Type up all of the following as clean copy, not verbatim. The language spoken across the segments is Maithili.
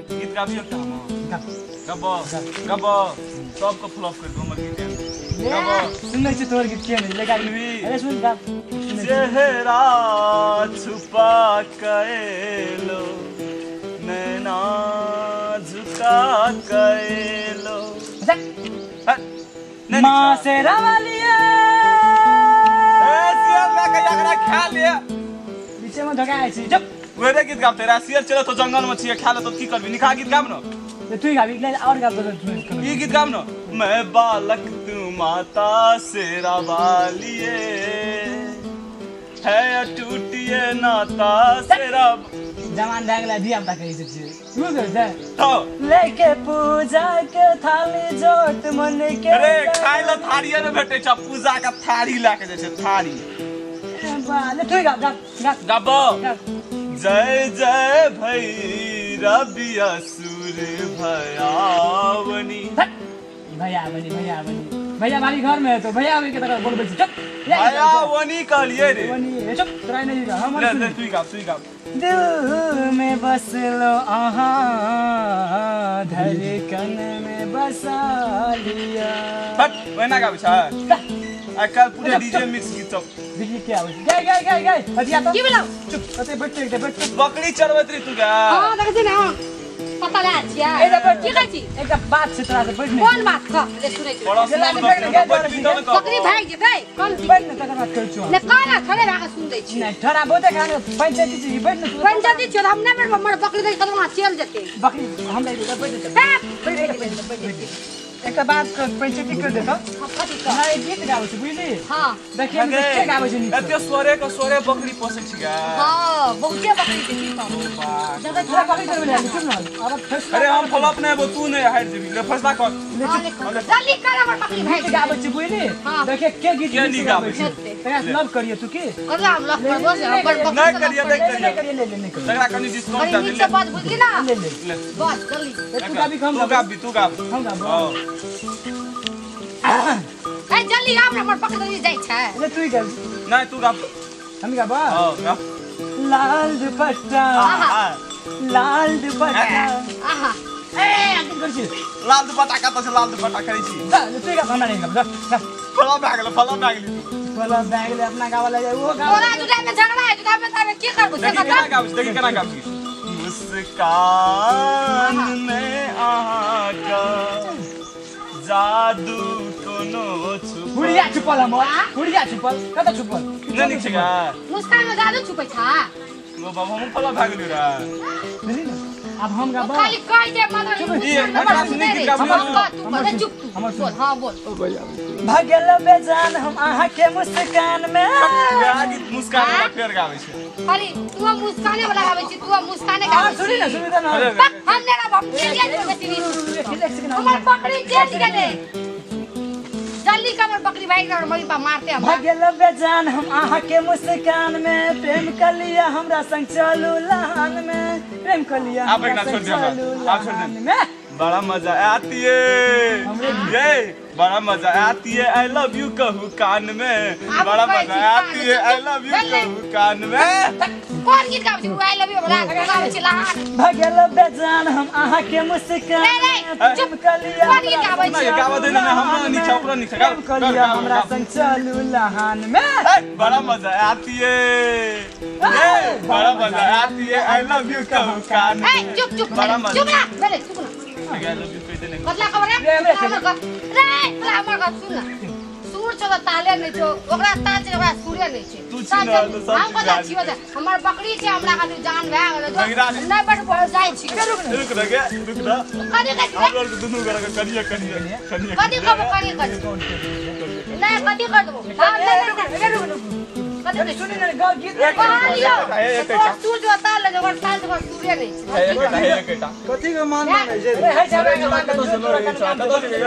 गीत गाबियो त हम गब गब सबको फ्लॉप कर दो हमर गीत गब सुनै छी तोहर गीत के नहीं लगा अरे सुन गा चेहरा छुपा के लो नैना झुका के लो मां से रवालिया ए सियर लगा एकरा खा ले पीछे में धका छी चुप वेरे गीत गाबते रा सियर चलो तो जंगल में छिए खा ले तो की करबी निखा गीत गाब न तू गाबी ले और गाब तो ई गीत गाब न मैं बालक तू माता सेरा वालिए है टूटिए नाता सेरा जवान डांगला दिया हमरा कहै छै तू कहै छै तो लेके पूजा के थाली जोत मन के अरे खाइ ल थारी ने भेटै छ पूजा के थारी ला के जाइ छै थारी ले तू गाब गाब गाब जय जय भैरवी असुर भयावनी भयावनी भयावनी भैया वाली घर में है तो भैया के तरह बोलबै छी चुप भयावनी कहलिए रे वनी रे चुप तोरा नहीं हमर ले तू गाब तू गाब दिल में बसलो आहा धड़कन में बसा लिया हट वना गाबै छ आजकल पूरा डीजे मिक्स गीत सब डीजे के आबै गए गए गए गए हटिया तो की बोलाउ चुप कते बैठ के बैठ बकरी चरबैत रही तू गा हां देखै छी ना पता ला छिया की कहै छी एकटा बात छै तोरा से बैठ नै कोन बात कह ले सुनै छी बकरी भागि जेतै कोन बैठ न तकर बात कहै छियौ ने काना खड़े रह के सुन दै छी नै ठड़ा बहुते खाने पंचायती छी बैठ न पंचायती छी हम नै बैठब हमर बकरी दे कदमा चल जेतै बकरी हम नै बैठ जेतै बैठ जेतै एकटा बात पंचायती कर देतो हां गीत गाबै छी बुझली हां देखिए के गाबै छी एते सोरे के सोरे बकरी पोसै छी गा हां बहुते बकरी छै की कहू जब थोड़ा बकरी करबे ले चुप न अब फैसला अरे हम फ्लॉप नै हेबो तू नै हारि जेबी ले फैसला कर जल्दी कर हमर बकरी भाई गीत गाबै छी बुझली देखिए के गीत के गाबै छी तकरा लव करिए तू की करला हम लव करबो से हमर बकरी नै करिए नै करिए ले ले नै करिए तकरा कनी डिस्काउंट दे ले बात बुझली ना ले ले बस जल्दी तू गाबी हम तू गाबी तू गाब हम गाब ए जल्दी गाब हमर पकड़ जाय छै ले तू गाब नै तू गाब हम गाब हां गाब लाल दुपट्टा लाल दुपट्टा आहा ए आगे कर छी लाल दुपट्टा कत छै लाल दुपट्टा करै छी ले तू गाब हमरा नै गाब जा फला भए गेल फला भए गेल फला भए गेल अपना गाब ला ओ गाब तोरा जुटा में झगड़ा है जुटा में ताबे की करबो से केना गाब देखि केना गाब मुस्कान में आका जादू कोनो छुपल हुड़िया छुपल हमर हुड़िया छुपल कत छुपल नै निक छै गा मुस्कान में जादू छुपै छ ओ बाबा हम फला भाग गेलियो रे बुझली न अब हम गाब खाली कह दे मदर हमर चुप तू बोल हां बोल भगल बेजान हम आहा के मुस्कान में गा गीत मुस्कान वाला फेर गाबै छै खाली तू मुस्काने वाला गाबै छी तू मुस्काने गाबै सुनी न सुनी त न हम नै गाब हम चल गेल हमर बकरी चल गेलै जल्दी कमर बकरी भाग गेल मम्मी पा मारते हमरा भगल बेजान हम आहा के मुस्कान में प्रेम कलिया हमरा संग चलू लहान में प्रेम कलिया आप एक ना छोड़ दे आप छोड़ दे में बड़ा मजा आती है ये बड़ा मजा आती है I love you कहू कान में बड़ा मजा आती है I love you कहू कान में कोन गीत गाबै छी I love you वाला गाबै छी लहान भगल बेजान हम आहा के मुस्कान चुप कलिया कोन गीत गाबै छी गाबै दे ना हमरा नीचा ऊपर नीचा गाब कलिया हमरा संग चलू लहान में बड़ा मजा आती है ये बड़ा मजा आती है I love you कहू कान में चुप चुप चुप ना बेले चुप ना I love you कह दे कतला खबर रे रे तोरा हमर गप सुन ना सूर छौ त ताले नै छौ ओकरा ताल छै ओकरा सूरे नै छै तू छी न त सब हम कता छी हमर बकरी छै हमरा खातिर जान भए गेल नै बड जाइ छी रुक रुक गे रुक न कथि कहै छी हम लोग दुनू गोरा के करिए करिए करिए कथि कहबो करिए करिए नै कथि कर देबो हम नै रुक कथि सुनी न गाव गीत कहलियो सूर जो ताल ले ओकर ताल ओकर सूरे नै छै कथि के मान मानै छै रे है जाबे के बात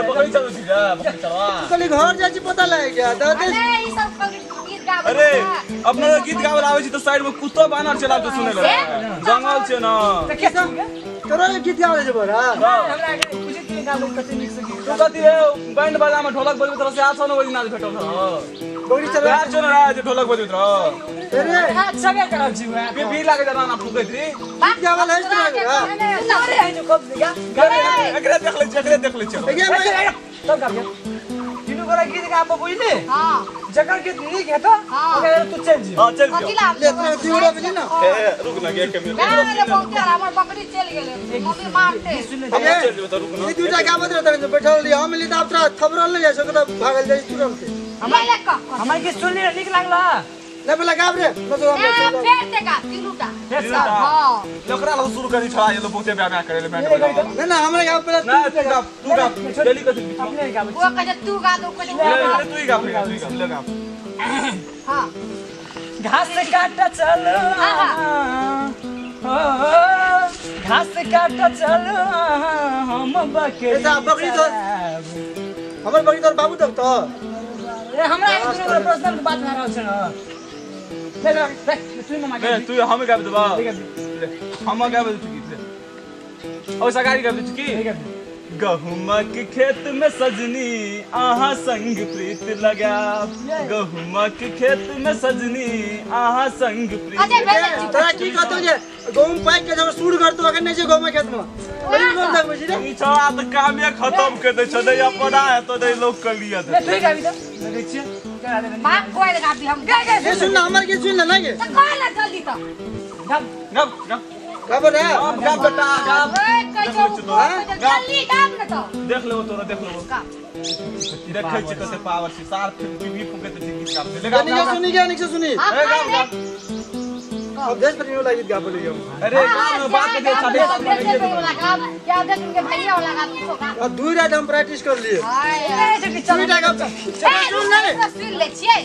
बकरी चलू छी जा बकरी चलवा कहली घर जाइ छी पता लागि गया दादी अरे ई सब गीत गाबै अरे अपना गीत गाबै आबै छी त साइड में कुत्तो बानर चला तो सुनै ले जंगल छै न त के तोरा गीत गावे जे बरा हमरा के पूछे के गावे कते नीक से गीत तू कथि रे बैंड बाजा में ढोलक बजबैत रह से 8 9 बजे नाच भेटल रह बकरी चला चल रहा जे ढोलक बजबैत रह अरे हां सबे करब छी बी बी लागे जना ना फुकैत री गीत गावल है तोरा अरे है जो कब गा एकरे देख ले एकरे देख ले चल तब गाबिया तीनू गोरा गीत गाब बुझली हां जकर गीत नीक हेतो ओकरा तू चल जी हां चल कथिला ले तोरा तीवड़ा बजी ना ए रुक ना एक मिनट ना रे बहुते हमर बकरी चल गेले मम्मी मारते हम चल जेबे त रुक ना ई दुटा गावत रह तखन बैठल रही हम मिली त आब तोरा खबरल नहीं जाय सको त भागल जाय तुरंत हमरा हमर गीत सुनली नीक लागल ले बोला गाब रे ना फेर से गा तीनूटा हां लोकरा लग शुरू करी छड़ा ये लोग बहुते ब्याह करे ले बैंड बजा ना ना हमरा गाब पहले ना तू गा तू गा जल्दी कर अपने गाब वो कहे तू गा दो कहे ले तू ही गा तू ही गा ले गा हां घास काटा चल घास काटा चल हम बकरी बकरी तो हमर बकरी तोर बाबू तक तो ए हमरा एक दुनु पर्सनल बात भए रहल छै न ले ले तू मामा ले तू हम गाब देबा ले हम गाब दे तू गीत ले ओ सगारी गाब दे तू की गहुमा के खेत में सजनी आहा संग प्रीत लगा गहुमा के खेत में सजनी आहा संग प्रीत तोरा की कहतो जे गहुम पाक के जब सूर करतो अगर नहीं छै गहुम खेत में बड़ी लोग लगबै छै रे ई छौड़ा त कामे खत्म कर दे छै नहीं अपना है तो नहीं लोग कर लिया ले तू गाबी त लगै छियै करा दे बाप कोई गाबी हम गा गा ए सुन ना हमर के सुन ले ना के त कहला जल्दी त गाब गाब गाब गाब रे गाब बेटा गाब ओए कह जो जल्दी गाब न त देख लेबो तोरा देख लेबो देखै छी कते पावर छी सार पीपी फुके त गीत गाब ले गाब सुनी गे निक से सुनी ए गाब गाब अब देश पर वाला गीत गाब ले अरे गाब बात के साढ़े सात बजे वाला गाब क्या देख उनके भैया वाला गाब तो गाब अब दुई रात हम प्रैक्टिस कर लिए दुई गाब सुन ले सुन ले छियै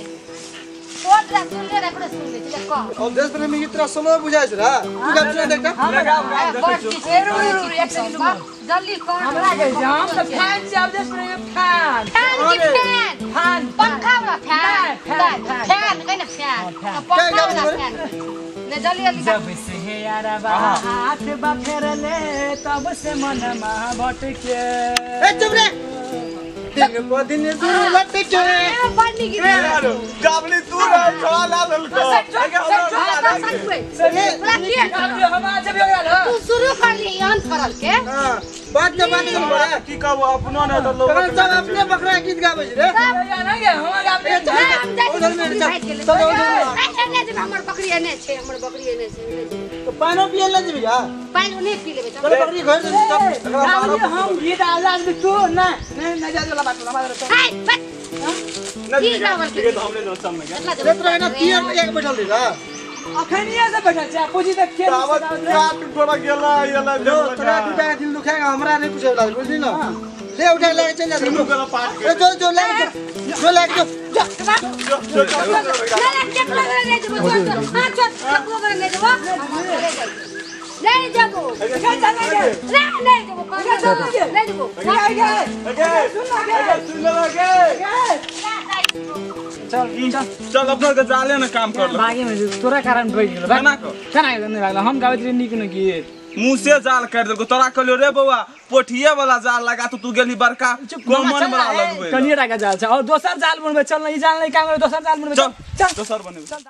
कोन रा सुन ले रे सुन ले छियै कह अब देश पर में गीत तोरा स्लो बुझाय छै रा तू गाब सुना देखता ले गाब गाब देखै छी एक सेकंड जल्दी कर हमरा के हम त फैन छी अब देश पर फैन फैन की फैन फैन पंखा वाला फैन फैन कहि ना फैन पंखा वाला फैन ले जल्दी जल्दी जब से हे यारबा हाथ बा फेरले तब से मनमा भटके ए चुप रे दिन प दिन दूर लटके बड़ नीक जाबली तू रे छोड़ा ला ललको तू शुरू कर ली अंत करल के हां बात के बात कर बड़ा की कहबो अपनो ने त लोग सब अपने बकरा गीत गाबै छै रे ना गे हम गाबै उधर में चल चल उधर हमर बकरी एने छै हमर बकरी एने छै तो पानो पिए ले जेबी या पानि नै पी लेबै चल बकरी घर दे हम गीत आवाज में तू ना ना जा वाला बात हमारा तो हाय बस ना ठीक है तो हमने जो सब में गया रे तोरा ना तीन एक बैठल रे अखनिया से बैठल छै पूजी त के दावत काट गोड़ा गेला येला जो तोरा टूटा के दिल दुखाएगा हमरा नहीं कुछ होला बुझली ना ले उठा ले चल जा तीनों गला पाट ए जो जो ले जो ले जो जा जो ना ना केकरो घरे ले जेबो चल चल हां चल केकरो घरे ले जेबो ले जेबो चल चल ले ले जेबो ले जेबो सुन ना सुन लगे चल चल अपना के जाले ना काम कर ले भागे में तोरा कारण बैठ गेल केना को केना नहीं लागल हम गाबैत रही नीक न गीत मुंह से जाल काट देलको तोरा कहलियो रे बौआ पोठिए वाला जाल लगा तो तू गेली बड़का कोमन वाला लगबे कनिए टाका जाल छै और दोसर जाल बनबै चल न ई जाल नहीं काम करे दोसर जाल बनबै चल चल दोसर बनबै चल।